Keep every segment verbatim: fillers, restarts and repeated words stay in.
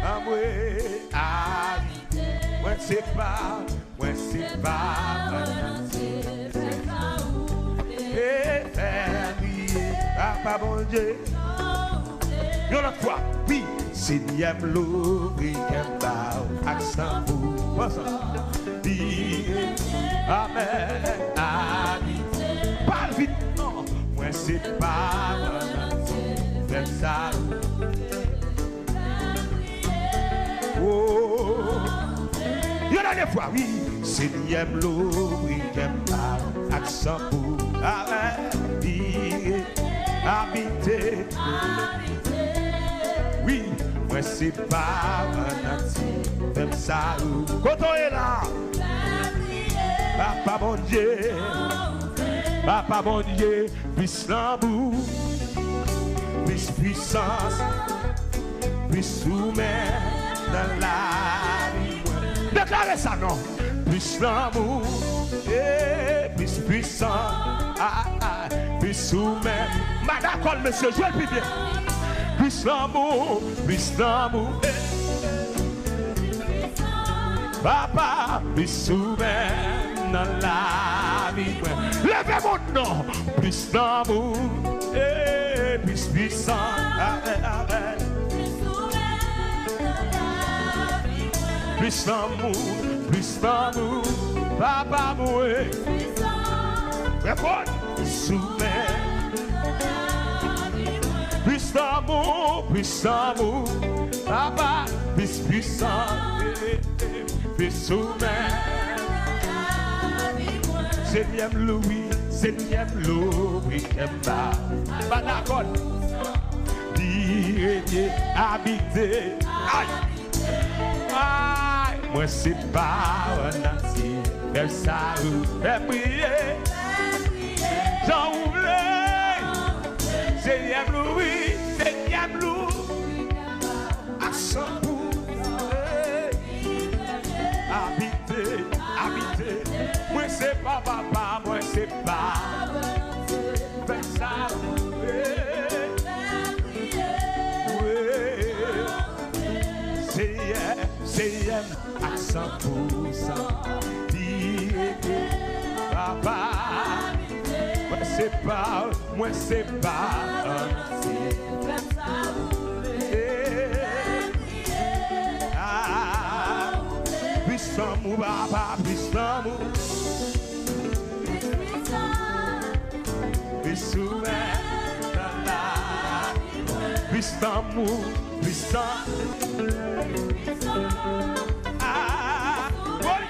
Anmwe, abite. Mwen se pa, mwen se pa mwen. E fè m briye, Papa Bondye. Yon lòt fwa, wi. Senyè m louvri kè m ba w ak sanbou. Pran sa. Amèn. Abite. Pa al vit non. Mwen se pa mwen. Fè m sa. Oh. Yon dènye fwa, wi. Senyè m louvri kè m ba w ak sanbou. Amèn. Abite. Wi, mwen se pa mwen. Fè m sa ou. Kote w ye la? Papa Bondye. Papa Bondye. Plis lanmou, plis pwisans, plis ou menm nan lavi mwen. Deklare sa non. Plis lanmou, eh, plis pwisans, ah, ah, plis ou menm. M pa dakò l, mesye, jwe l pi byen. Plis lanmou, plis lanmou, eh. Papa, plis ou menm nan lavi mwen. Leve moun non. Plis lanmou, eh, plis pwisans. Amèn, amèn. Plis lanmou, plis lanmou. Papa mwen. Reponn. Plis ou menm. Plis lanmou, plis lanmou. Papa, plis pwisans. Plis ou menm. Senyè m louvri, Senyè m louvri kè m ba. Pa dakò. Dirije, abite. Ay. Ay, mwen se pa w nan ti. Fè sa ou fè priye. Jan ou vle. Senyè m louvri, Senyè m louvri. Ak sanbou. Abite, abite. Mwen se pa papa, mwen se pa. Fè sa ou vle. Wi. Senyè, Senyè m ak san pou san. Dirije, papa. Mwen se pa, mwen se pa. Eh. Ah. Plis lanmou, papa, plis lanmou. Plis ou menm nan lavi mwen. Plis lanmou, plis lanmou. Ah, woy.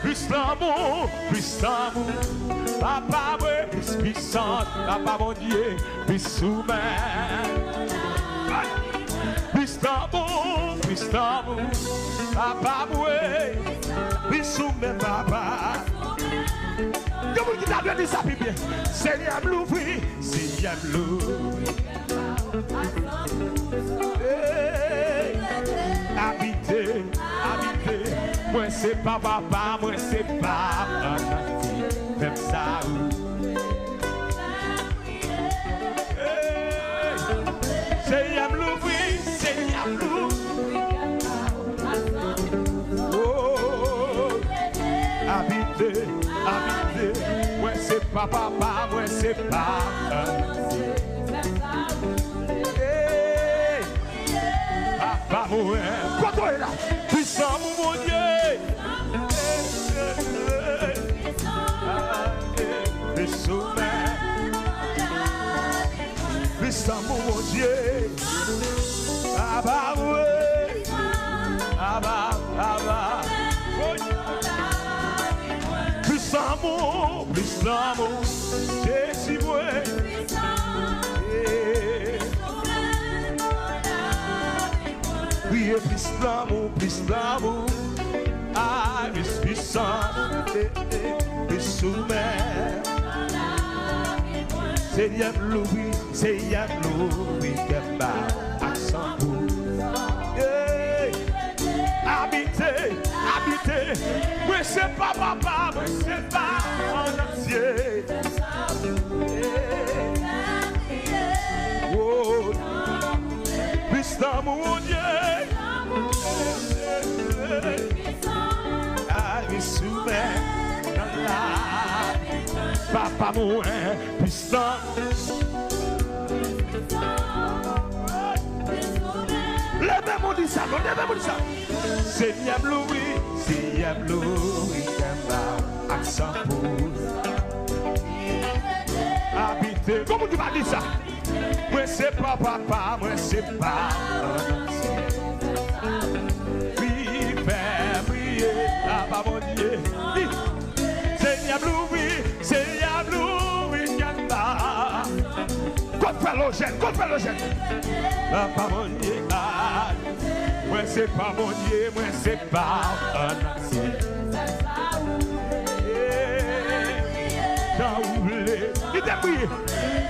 Plis lanmou, plis lanmou. Papa mwen, plis pwisans. Papa Bondye, plis ou menm. Plis lanmou, plis lanmou. Papa mwen, plis ou menm, papa. Gen moun ki ta dwe di sa pi byen. Senyè m louvri, Senyè m louvri. Hey, abite, abite. Mwen se pa papa, mwen se pa papa. Fè m sa ou. Hey, Senyè m louvri, Senyè m louvri. Oh, abite, abite. Mwen se pa papa, mwen se pa. Hey, papa mwen. Kote w ye la? Plis lanmou Bondye. Plis ou menm. Plis lanmou Bondye. Aba mwen. Aba, aba. Plis lanmou, plis lanmou. Jezi mwen. Yeah. Priye plis lanmou, plis lanmou. Ay, plis pwisans. Eh, eh, plis ou menm. Senyè m louvri, Senyè m louvri kè m ba ak san pou. Hey! Abite, abite. Mwen se pa papa, mwen se pa an antye. Papa mwen, pwistan. Leve men w di sa, non, leve men w di sa. Senyè m louvri, Senyè m louvri kè m ba ak san pou abite. Gon moun ki pa di sa. Mwen se pa papa, mwen se pa. Wi, fè priye, papa Bondye. Wi. Senyè m louvri, Senyè m louvri kè m ba. Kot frè Lojèn, kot frè Lojèn. Papa Bondye, a, mwen se pa Bondye, mwen se pa anansi. Jan ou vle. Li te priye.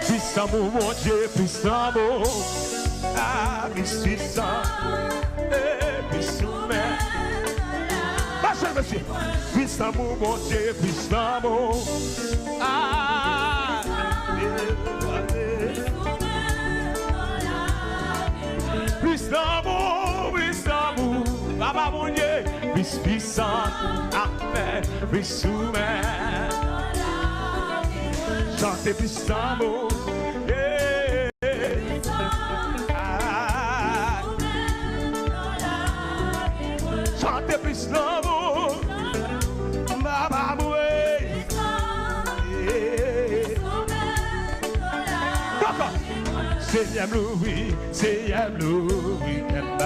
Plis lanmou Bondye, plis lanmou. A, plis pwisan. E, plis soumen. Mache, mesye. Plis lanmou Bondye, plis lanmou. A, plis lanmou, plis lanmou. Papa Bondye, plis pwisan. Amèn. Plis soumen. Chante plis lanmou. Yeah. Ah. Chante plis lanmou. Papa mwen. Yeah. Ankò. Senyè m louvri, Senyè m louvri kè m ba.